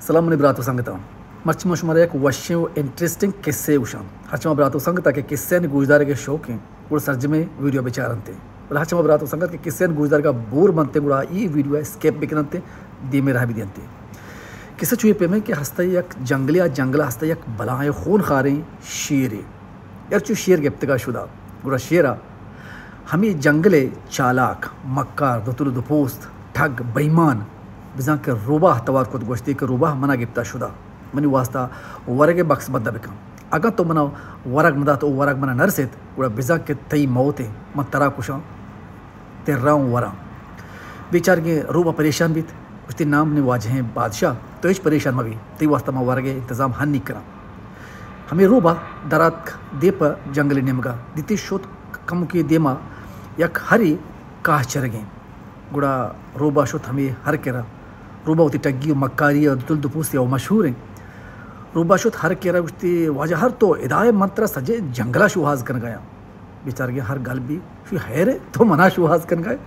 سلام منی برات و سنگتاں، مرچی من شمارا یک وشیں و انٹرسٹنگ قصے گوشاں۔ ہرچ ما برات و سنگتا کہ قصے گوشدارگ شوقیں، گڑا سرجمیں ویڈیو بچارنت۔ بلے ہرچ ما برات و سنگت کہ قصے گوشدارگا بور بنت، گڑا ای ویڈیو اسکپ بکننت، دیمے راہ بدینت۔ قصہ چوئے پیمیں کہ ہستہ یک جنگلے، آ جنگل ہستہ یک بلائیں خون خاریں شیرے۔ ہرچو شیر گپتگا شدا، گڑا شیرا ہمے جنگلے چالاک، مکار، دوتل و دوپوست، ٹگ، بئیمان، بزاں کہ روباہ توار کت، گوشتی کہ روباہ، منا گپتا شدا، منی واسطہ ورگ بکس بندہ بکن۔ اگاں تو منا ورگ ندات و ورگ منا نرسیت، گڑا بزاں کہ تئی موت ایں، من ترا کشاں، تراں و وراں۔ بیچارگیں روباہ پریشان بیت، گوشتی، نام منی واجہیں بادشاہ، تو ہچ پریشان مبی، تئی واسطہ من ورگے انتظام ہنی کناں۔ ہمے روباہ دراتک دیم پہ جنگلے نیمگا، دیتی شت کمکے دیما یک ہرے کاہ چرگیں۔ گڑا روباہ شت ہمے ہر کرا۔ روباہ وتی ٹگی و مکاری و دوتل دوپوستی و مشہوریں۔ روباہ شت ہر کرا، گوشتی، واجہ ہر، تو ادا ئے، من ترا سجے جنگلا شوہاز کنگایاں۔ بیچارگیں ہر گل بی، شی، حیرے، تو منا شوہاز کنگائے؟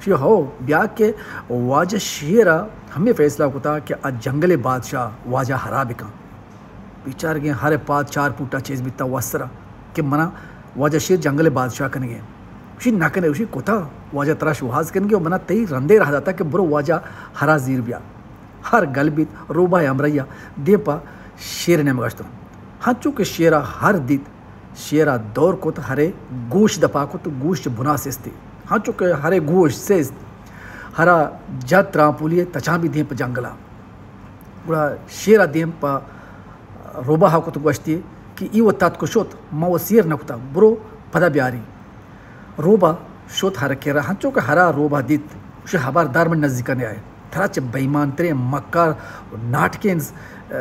شی، ہو، بیا کہ واجہ شیرا ہمے فیصلہ کتا کہ آ جنگلے بادشاہ واجہ ہرا بکن۔ بیچارگیں ہر پاد چار پوٹا چیز بیتا وسرا کہ منا واجہ شیر جنگلے بادشاہ کنگے۔ شی، نہ کنے، شی، کتا، واجہ ترا شوہاز کنگے و منا تئی رندے راہ داتا کہ برو واجہ ہرا زیر بیا۔ ہر گل بیت، روباہ ہمراہیا دیم پہ شیر نیمگا شتوں۔ ہنچو کہ شیرا ہر دیت، شیرا دور کت، ہرے گوش دپا کت، گوش چہ بنا سستی۔ ہنچو کہ ہرے گوش سست، ہرا جت ترامپولی تچان بی دیم پہ جنگلا۔ گڑا شیرا دیم پہ روباہ کت، گوشتی کہ ای و تتک شت، ما و سیر نکتا، برو پدا بیاری۔ روباہ شت ہر کرا، ہنچو کہ ہرا روباہ دیت، گوشی، ہبردار من نزیکا نیائے۔ ترا چہ بئیمانتریں مکار و ناٹکیں، اه،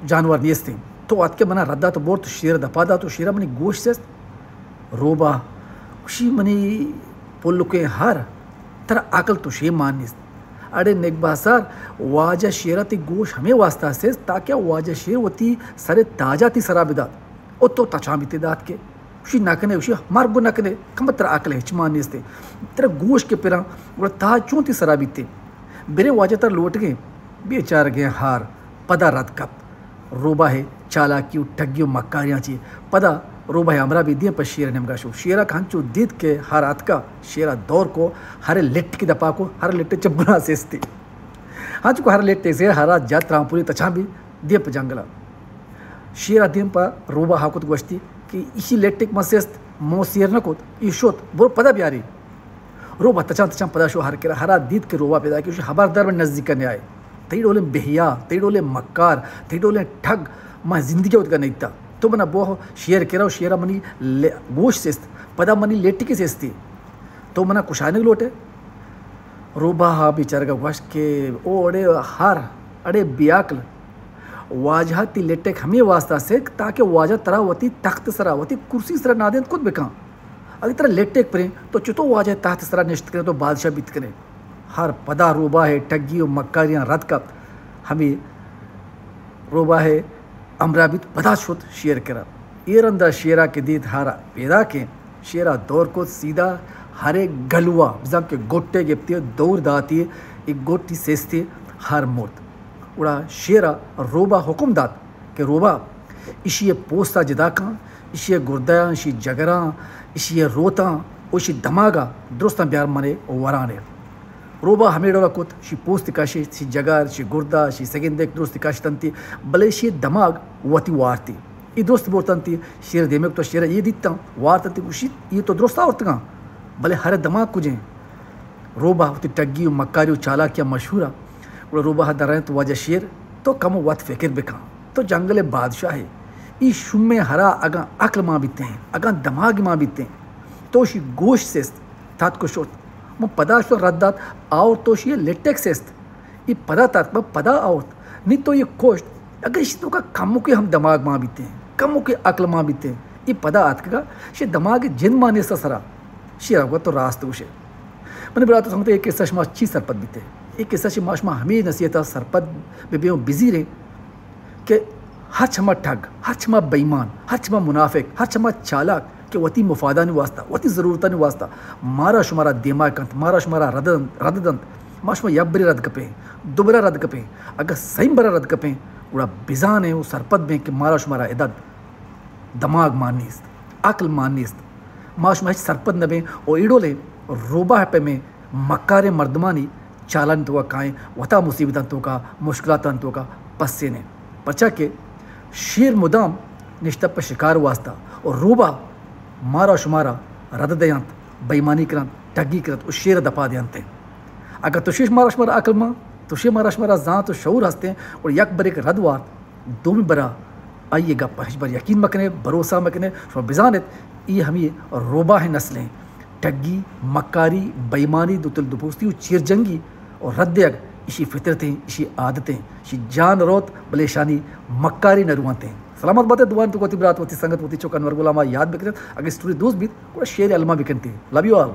جانور نیستیں۔ تو اتکے منا رد دات و برت، شیر دپا دات و شیرا منی گوش سست۔ روباہ گوشی، منی پلکیں ہر، ترا عقل تو شے مان نیست۔ اڑے نگباسار، واجہ شیرا تی گوش ہمے واسطہ سست تاکہ واجہ شیر وتی سر تاجا تی سرا بدات۔ او تو تچان بیتے دات کے؟ گوشی، نہ کنے، گوشی، مرگ نہ کنے، کم ترا عقل ہچ مان نیستے۔ ترا گوش کہ پراں، گڑا تاج چون تی سرا بیتے؟ برے واجہ ترا لوٹگیں۔ بیچارگیں ہار پدا رد کپت۔ روباہ چالاکی و ٹگی و مکاریاں چی پدا روباہ ہمراہ بی دیم پہ شیر نیمگا شو۔ شیرا کہ ہنچو دیت کہ ہار اتکا، شیرا دور کو، ہر لٹ کی دپا کو، ہر لٹ چہ بنا سستی۔ ہنچو کہ ہر لٹ سیر ہرا جت ترامپولی تچان بی دیم پہ جنگلا۔ شیرا دیم پہ روباہ کت، گوشتی کہ ایشی لٹک من سست، مو سیر نہ کت، ای شت، برو پدا بیاری۔ روباہ تچان تچان پدا شو ہر کرا، ہرا دیت کہ روباہ پیدا کہ، گوشی، ہبردار من نزیک نیائے۔ تئی ڈولیں بہیا، تئی ڈولیں مکار، تئی ڈولیں ٹگ من زندگی وتگا نیتا۔ تو منا بوہ شیر کرا و شیرا منی ل-، گوش سست، پدا منی لٹکی سستی۔ تو منا کشانگ لوٹے؟ روباہ بیچارگا گوشت کہ او اڑے ہر، اڑے بے عقل، واجہ تی لٹک ہمے واسطہ سک تاکہ واجہ ترا وتی تخت سرا، وتی کرسی سرا نادینت کت بکن۔ اگہ ترا لٹک پریں تو چتو واجہ تخت سرا نشت کنے، تو بادشاہ بیت کنے؟ ہر پدا روباہ ٹگی و مکاریاں رد کپت۔ ہمے روباہ ہمراہ بیت، پدا شت شیر کرا۔ اے رندا شیرا کہ دیت ہر پیداکیں، شیرا دور کت، سیدھا ہرے گلوا، بزاں کہ گٹے گپتی، دور داتی، اے گٹی سستی، ہر مرد۔ گڑا شیرا روباہ حکم دات کہ روباہ، ایشی پوستا جدا کن، ایشی گردیاں، ایشی جگراں، ایشی روتاں، و ایشی دماغا درستاں بیار منے ورانے۔ روباہ ہمے ڈولا کت، شی پوست کشت، شی جگر، شی گردہ، شی سگندک درست کشتنتی، بلے شی دماغ وتی وارتی۔ ای درست برتنتی، شیر دیمک تو شیر ای دیتاں، وارتنتی، گوشیت، ای تو درست آورتگاں، بلے ہر دماغ کجیں؟ روباہ وتی ٹگی و مکاری و چالاکیا مشہورا۔ گڑا روباہ درائینت، واجہ شیر، تو کمو وت فکر بکن، تو جنگل بادشاہے، ای شومیں ہرا اگاں عقل مان بیتیں، اگاں دماغ مان بیتیں، تو شی گوش سست، تتک و شت۔ من پدا شتاں رد دات، آورت تو شی لٹک سست۔ ای پدا تتک، من پدا آورت۔ نی تو یہ کشت۔ اگر اشی توکا کموکے ہم دماغ مان بیتیں، کموکے عقل مان بیتیں، ای پدا آتکگا، شی دماغ جند مان نیست سرا۔ شیرا گوت تو راست گوشے۔ منی برات و سنگت، اے قصہ شما چی سرپد بیتے؟ اے قصہ شما، شما ہمے نصیحتا سرپد ببے و بزیرے۔ کہ ہرچ ہما ٹگ، ہرچ ہما بے ایمان، ہرچ ہما منافق، ہرچ ہما چالاک کہ وتی مفادانی واسطہ، وتی ضرورتانی واسطہ مارا شمارا دیما کنت، مارا شمارا رد دنت، رد دنت، ما شما یک برے رد کپیں، دو برا رد کپیں، اگاں سئیں برا رد کپیں، گڑا بزانیں و سرپد بیں کہ مارا شمارا ادد دماغ مان نیست، عقل مان نیست، ما شما ہچ سرپد نہ بیں و ایڈولیں روباہ پیمیں مکاریں مردمانی چالانی توکا کائیں، وتا مصیبتانی توکا، مشکلاتانی توکا پسینیں۔ پرچا کہ شیر مدام نشتہ پہ شکار واسطہ و روباہ مارا شمارا رد دینت، بےایمانی کنت، ٹگی کنت و شیر دپا دینت۔ اگاں تشیش مارا شمارا عقل مان، تشیش مارا شمارا زانت و شعور ہستیں، گڑا یک برے کہ رد وارت، دومی برا آئی گپ ہچبر یقین مکنے، بھروسہ مکنے، شما بزانت، ای ہمی روباہ نسلیں، ٹگی، مکاری، بےایمانی، دوتل دوپوستی و چیر جنگی و رد دیگ، اشی فطرتیں، اشی عادتیں، اشی جان روت، بلے اشانی مکاری نہ روانتیں۔ سلامت باتے، دعا انت وتی برات، وتی سنگت، وتی چک انور غلام یاد بکنت، اگہ اسٹوری دوست بیت، گڑا شیئر الما بکنت۔ Love you all.